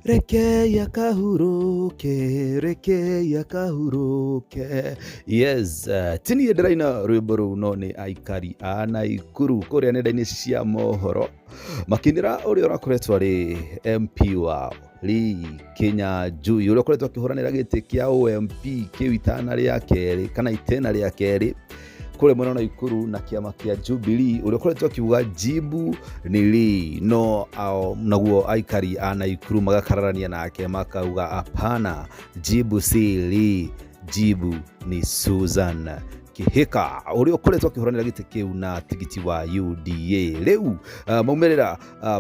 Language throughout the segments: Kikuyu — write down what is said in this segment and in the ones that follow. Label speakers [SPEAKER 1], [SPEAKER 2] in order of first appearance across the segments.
[SPEAKER 1] Rekei akahurũke, rekei akahurũke. Yes, ti niĩ ndĩraina rwĩmbo rũu no nĩ aikari a Naikuru kũrĩa nenda-inĩ cia mohoro makĩinĩra ũrĩa ũrakoretwo arĩ MP wao Lee Kinyanjui, ũrĩa ũkoretwo akĩhũranĩra gĩtĩ kĩa OMP kĩu itana rĩa kerĩ kana itena rĩa kerĩ kũrĩa mwena wa Naikuru na kĩama kĩa Jubilee, ũrĩa ũkoretwo akiuga jibu ni Lee, no ao, naguo aikari a Naikuru magakararania nake makauga hapana, jibu si Lee, jibu ni Susan Kihika, ũrĩa ũkoretwo akĩhũranĩra gĩtĩ kĩu na tigiti wa UDA. Rĩu maumĩrĩra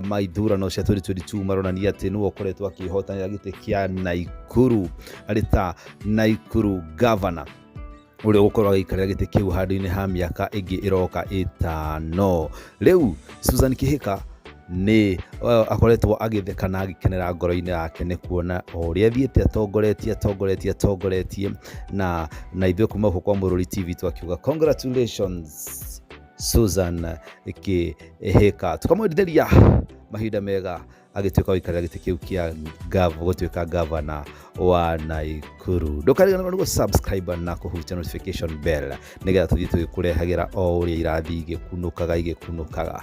[SPEAKER 1] ma ithurano cia 2022 maronania atĩ nĩwe ũkoretwo akĩhotanĩra gĩtĩ kĩa Naikuru arĩ ta Naikuru governor, ũrĩa ũgũkorwo agĩikarĩra gĩtĩ kĩu handũ-inĩ ha mĩaka ĩngĩ ĩroka 5. Rĩu Susan Kihika nĩ akoretwo agĩtheka na agĩkenera ngoro-inĩ yake nĩ kuona o ũrĩa athiĩte atongoretie atongoretie atongoretie, na ithuĩ kuma gũkũ kwa Mũrũri TV twakiuga congratulations Susan Kihika, tũkamwendithĩria mahinda mega agĩtuĩka gũikarĩra gĩtĩ kĩu kĩa gũtuĩka gavana wa Naikuru. Ndũkariganĩrwo nĩ gũ-subscribe na kũhutia notification bell nĩgetha tũthiĩ tũgĩkũrehagĩra o ũrĩa irathiĩ igĩkunũkaga igĩkunũkaga.